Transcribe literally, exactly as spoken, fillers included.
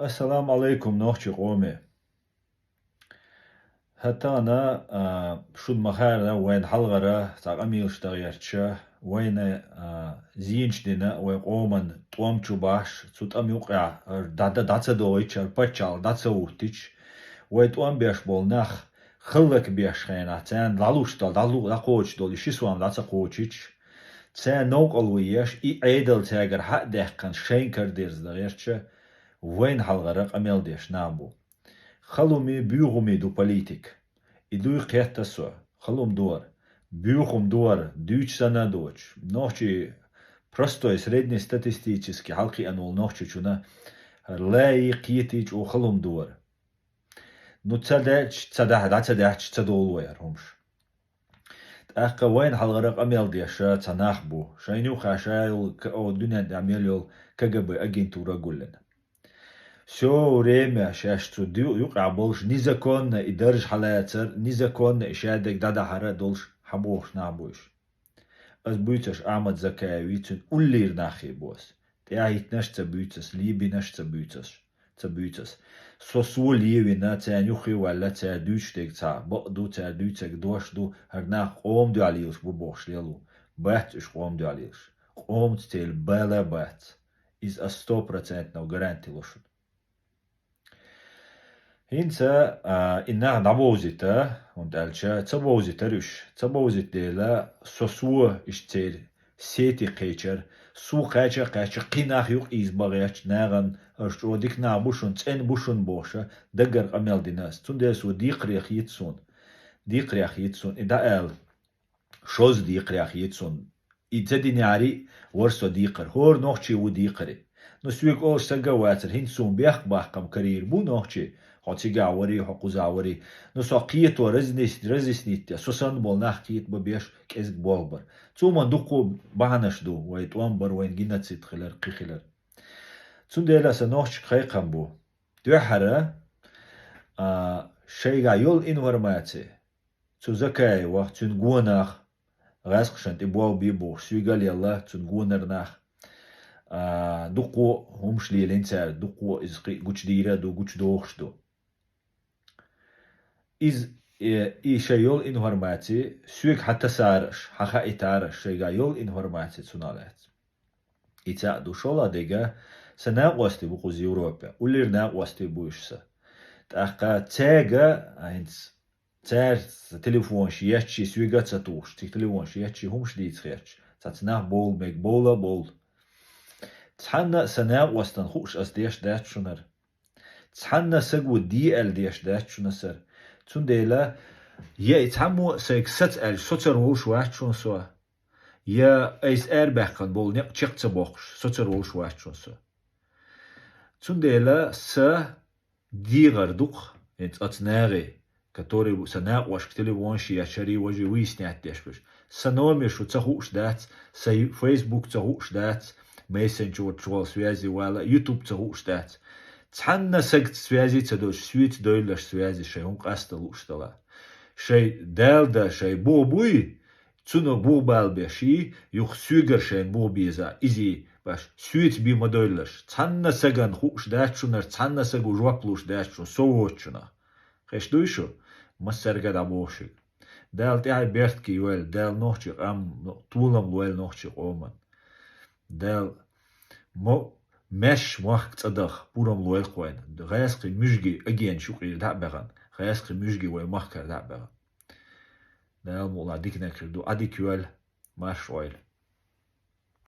Ассаламу алайкум, нохчий къоме. ХӀаьта а, шуна ма-хаъара, вайна хьалхара цхьа къамелаш даьгӀерча, вайна, а, зенаш дина вай къоман тӀом чу бахьаш, цу тӀама юкъе дӀа-, дӀа-, дӀа ца дохийча, паччахьалкхе дӀа ца хӀуттийча, вай тӀом беш бола нах хӀаллакбеш хенахь, царна дӀалуш дола, дӀалу-, дӀакхочуш дола ши сом дӀа ца кхочийча, царна новкъарло еш, и Ӏедал цаьргара хьа а даьккхина, шайна кара дерза даьгӀерча, вайна хьалхара къамел деш нах бу. Халуми, буьйхуми ду политика. И дуй кхетта со. Халум ду хӀара. Буьйхум ду хӀара, дуьйцуш санна а доцуш. Нохчий простой, среднестатистически хьалкхиъна волу нохчочунна хӀара лаьий, кхетий чӀогӀа халум ду хӀара. Ну, ца даьча, ца дахь-, дӀа ца даьхьча, ца долу вай хӀара хӀумаш. ТӀаккха вайна хьалхара къамел деш цхьа нах бу. Шайна юххе ша йолу к-, о, дуьнен тӀехь мел йолу КГБ агентура гуллина. Всё время шаьш цу ду-, юкъахь болуш незаконно и дарж хьалацар, незаконно и шадерг дӀадахьар долуш хьан бохуш нах бу уьш. Ас буьйцуш Ахьмад Закаевий, цуьнан уллера нахе бу ас. ТӀаьхьахӀиттинарш ца буьйцу ас, лебинарш ца буьйцу ас, ца буьйцу ас. Со, со левина, царна юххе а ваьлла, цара дуьйцуш дерг цхьа бакъ ду, цара дуьйцург дош ду, хӀара нах къоман дуьхьа лелаш бу бохуш лело. Бац уьш къоман дуьхьа лелаш. Къоманца церан бала бац. Иза ас сто процентов гаранти ло шуна. ХӀинца, а, и нах дӀабовзийта, хӀунда аьлча ца бовзийтара уьш. Ца бовзийта дела, со, со иштта церан сети кхечара, со кхаьча а кхаьча, кхин нах юкъа ийза бан гӀертачу нахана, аша чӀогӀа дика нах бу шуна, цӀена бу шуна бохуша, даггара къамел дина ас. Цундела со декхаре хета суна. Декхаре хета суна и дӀаала. Шозза декхаре хета суна. И ца динехьара а вара со декхар. ХӀора нохчи ву декхаре. Ну, соьга олуш стаг а вацара, хӀинца суна бехк баккхам карийра бу нохчи. Хьо цигахь варий, хьо кхузахь варий. Ну, со кхето разнес-, разъяснить де, со санна болу нах кхетабан беш кӀезиг болх бара. Цу ма дуккха а бахьанаш ду, вай тӀом бар, вайн геноцид хилар, кхин хилар. Цундела сан нохчашка кхайкхам бу. Дуьххьара, а, шайгахь йолу информаци, цу Закаевах, цуьнан гонах, гӀаьскхашна тӀе болх бе бохуш, соьга а лелла, цуьнан гонара нах, а, дуккха а хӀумаш лелийна цара, дуккха а иза кхин гучудийр а ду, гучудохуш ду. Иза, э, и шайн йолу информаци соьга хьан тасараш, хьан хаийтараш, шайгахь йолу информаци цунах лаьцна. И цхьаъ ду, шолгӀа дерг, сан накъостий бу кхуза Европе, уллера накъостий бу уьш сан. ТӀаккха цаьрга, а, хӀинца цара сан телефонаш етташ, соьга а ца тухуш, цига телефонаш етташ, хӀумаш дийца гӀерташ, цхьацца нах бовла мега, бовла а бовла. Цхьанна а сан накъостана хууш ас деш дац шуна хӀара. Цхьанна а саго де аьлла деш дац шуна ас хӀара. Цундела, я и цхьаммо а сайга саца аьлча, соцур волуш вац шуна со, я айса арабаьккхина болу некъ чекх ца боккхуш, соцур волуш вац шуна со. Цундела сан дегӀар ду-кх, хӀинца оцу нахе, который бу сан накъошка телефонаш етташ, шаре-важаре выяснять деш берш. Сан номер шу ца хууш дац, сан ю-, Facebook ца хууш дац, мессенджер чу вала связи вала, YouTube ца хууш дац. Цхьанна а сагца связи ца долуш, соьца девлларш связи шайн хӀума къаста лууш дала. Шайн Дала дан шайн бух буй, цунах бух бала беш, и юха соьгара шайна бух беза, изий баш, соьца бен ма девлларш. Цхьанна а сагана хууш дац шуна хӀара, цхьанна а саго жоп луш дац шуна, со воцучунах. Хезаш дуй шу? Массаьрга а дӀабоху шуьга. Дала тӀаьхье беркате йойла, Дала нохчий къам, толам лойла нохчий къоман. Дала мо-, маьрша мохк цӀа даха пурам лойла кхойна. ГӀаьскхи муьжги агенаш юкъера дӀа а баьхна, гӀаьскхи муьжги вай махкара дӀа а баьхна. Дала мукъалахь диканиг хир ду, Ӏа дика йойла, марша Ӏойла.